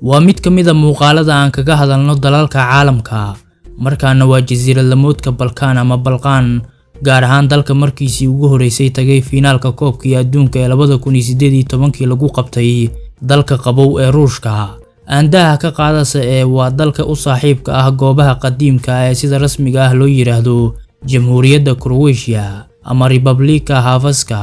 Waa mid ka mid a muuqaalada aan kaga hadalno dalalka caalamka, markaana waa jasiirad lamoodka Balkaan ama Balqaan, gaar ahaan dalka markiisii ugu horeysay tagay fiinaalka koobkii adduunka ee 2018 lagu qabtay dalka qabow ee Ruushka. Aandaha ka qaadasa ee waa dalka u saaxiibka ah goobaha qadiimka ah ee sida rasmiga ah loo yiraahdo Jamhuuriyadda Croatia ama Republika Hrvatska.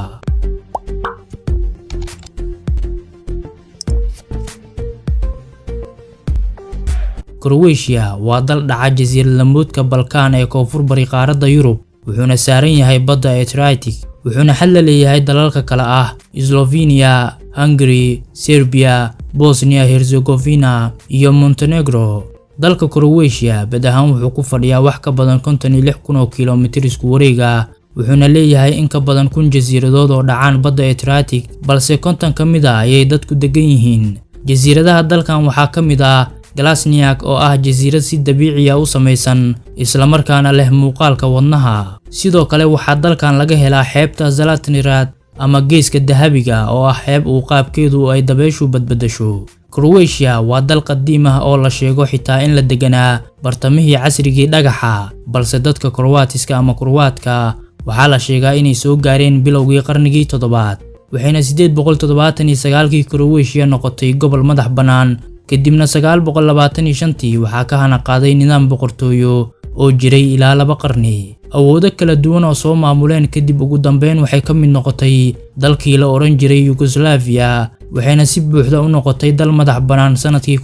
Croatia waa dal dhaca jasiirad lamoodka Balkaan ee koonfur bari qaaradda Yurub, wuxuuna saaran yahay badda Adriatic, wuxuuna xad la leeyahay dalalka kale ah Slovenia, Hungary, Serbia, Bosnia Herzegovina iyo Montenegro. Dalka Croatia bad ahaan wuxuu ku fadhiyaa wax ka badan 56,000 oo kiiloomitir isku wareeg ah, wuxuuna leeyahay in ka badan 1000 jasiiradood oo dhacaan badda Adriatic, balse 50 ka mid ah ayay dadku degan yihiin. Jasiiradaha dalkan waxaa ka mid ah Glasniak oo ah jasiirad si dabiici ah u samaysan isla markaana leh muuqaalka wadnaha. Sidoo kale waxaa dalkan laga helaa xeebta Zlatni Rat ama geeska dahabiga oo ah xeeb uu qaabkeedu ay dabayshu badbedesho. Croatia waa dal qadiim ah oo la sheego xitaa in la deganaa bartamihii casrigii dhagaxa, balse dadka Kroatiska ama Kurwaadka waxaa la sheegaa inay soo gaareen bilowgii qarnigii 7aad, waxayna 879kii Croatia noqotay gobol madax bannaan. Kadibna 925tii waxaa ka hana qaaday nidaam boqortooyo oo jiray ilaa 2 qarni. Awoodo kala duwan oo soo maamuleen kadib ugu dambeyn waxay ka mid noqotay dalkii la oran jiray Yugoslavia, waxayna si buuxda u noqotay dal madax bannaan sanadkii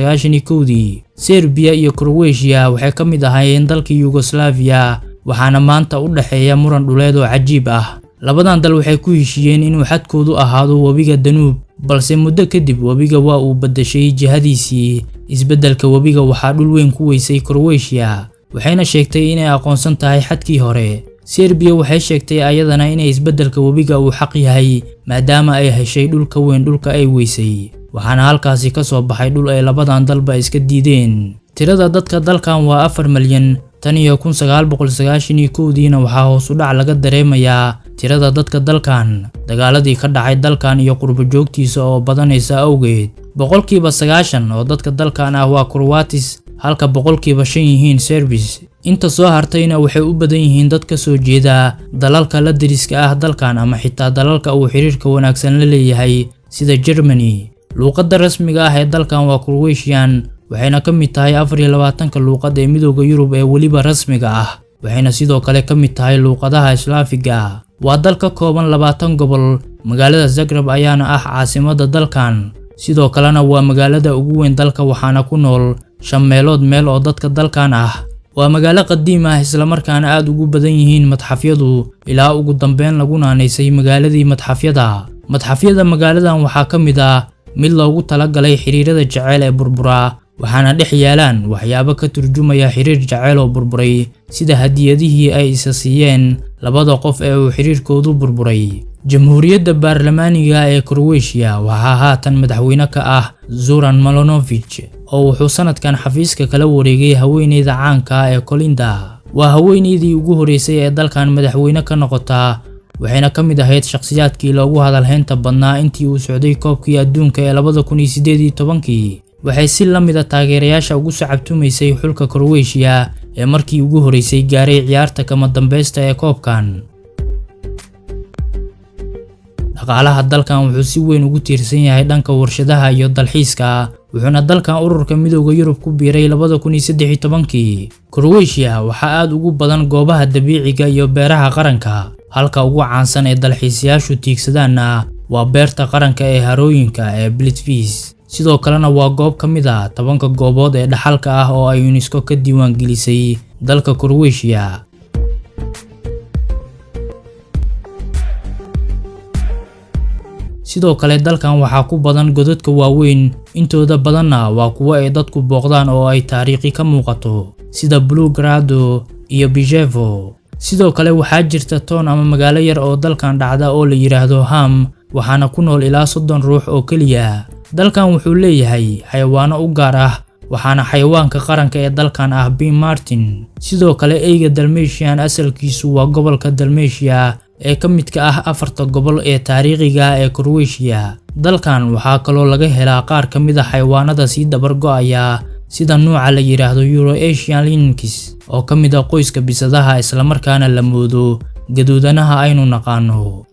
1991dii. Serbia iyo Croatia waxay ka mid ahaayeen dalkii Yugoslavia, waxaana maanta u dhexeeya muran dhuleed oo cajiib ah. Labadan dal waxay ku heshiiyeen inuu xadkoodu ahaado webiga Danube, balse muddo kadib webiga waa uu beddeshay jihadiisii. Isbeddelka webiga waxaa dhul weyn ku weysay Croatia, waxayna sheegtay inay aqoonsan tahay xadkii hore. Serbia waxay sheegtay ayadana inay isbeddelka webiga uu xaq yahay maadaama ay heshay dhul ka weyn dhulka ay weysay, waxaana halkaasi ka soo baxay dhul ay labadan dalba iska diideen. Tirada dadka dalkan waa 4 malyan. Tan iyo 1991diina waxaa hoos u dhac laga dareemayaa tirada dadka dalkan, dagaaladii ka dhacay dalkan iyo qurbo joogtiisa oo badanaysa awgeed. 90% oo dadka dalkan ah waa Croatis, halka 5% yihiin Serbis. Inta soo hartayna waxay u badan yihiin dad ka soo jeeda dalalka la deriska ah dalkan ama xitaa dalalka uu xiriirka wanaagsan la leeyahay sida Germany. Luuqadda rasmiga ah ee dalkan waa Croatian, waxayna ka mid tahay 24ka luuqad ee Midowga Yurub ee weliba rasmiga ah, waxayna sidoo kale ka mid tahay luuqadaha Slaafiga. Waa dal ka kooban 20 gobol, magaalada Zagreb ayaana ah caasimadda dalkan, sidoo kalena waa magaalada ugu weyn dalka, waxaana ku nool 5 meelood meel oo dadka dalkan ah. Waa magaalo qadiim ah isla markaana aad ugu badan yihiin madxafyadu, ilaa ugu dambeyn lagu naanaysay magaaladii madxafyada. Madxafyada magaaladan waxaa ka mid ah mid loogu talagalay xiriirada jaceyl ee burbura, waxaana dhex yaalaan waxyaabo ka turjumaya xiriir jaceyl oo burburay, sida hadiyadihii ay isa siiyeen labada qof ee uu xiriirkoodu burburay. Jamhuuriyadda Baarlamaaniga ee Croatia waxaa haatan madaxweyne ka ah Zoran Milanovic, oo wuxuu sanadkan xafiiska kala wareegay haweeneyda caanka ah ee Kolinda. Waa haweeneydii ugu horeysay ee dalkan madaxweyne ka noqota, waxayna ka mid ahayd shakhsiyaadkii loogu hadalhaynta badnaa intii uu socday koobkii adduunka ee 2018kii. Waxay si la mid ah taageerayaasha ugu sacabtumaysay xulka Croatia ee markii ugu horeysay gaaray ciyaarta kama dambaysta ee koobkan. Dhaqaalaha dalkan wuxuu si weyn ugu tiirsan yahay dhanka warshadaha iyo dalxiiska, wuxuuna dalkan ururka Midowga Yurub ku biiray 2013kii. Croatia waxaa aad ugu badan goobaha dabiiciga iyo beeraha qaranka, halka ugu caansan ee dalxiisayaashu tiigsadaanna waa beerta qaranka ee harooyinka ee Plitvice. Sidoo kalena waa goob ka mid ah 10ka goobood ee dhaxalka ah oo ay UNESCO ka diiwaan gelisay dalka Croatia. Sidoo kale dalkan waxaa ku badan godadka waaweyn, intooda badanna waa kuwo ay dadku booqdaan oo ay taariikhi ka muuqato, sida Blue Grado iyo Bijevo. Sidoo kale waxaa jirta toon ama magaalo yar oo dalkan dhacda oo la yiraahdo Ham, waxaana ku nool ilaa 30 ruux oo keliya. Dalkan wuxuu leeyahay xayawaano u gaar ah, waxaana xayawaanka qaranka ee dalkan ah Bin Martin. Sidoo kale eyga Dalmatian asalkiisu waa gobolka Dalmatia ee ka midka ah afarta gobol ee taariikhiga ee Croatia. Dalkan waxaa kaloo laga helaa qaar ka mid ah xayawaanada sii dabar go'aya, sida nuuca la yiraahdo Eurasian lynx oo ka mid ah qoyska bisadaha, islamarkaana la moodo gaduudanaha aynu naqaano.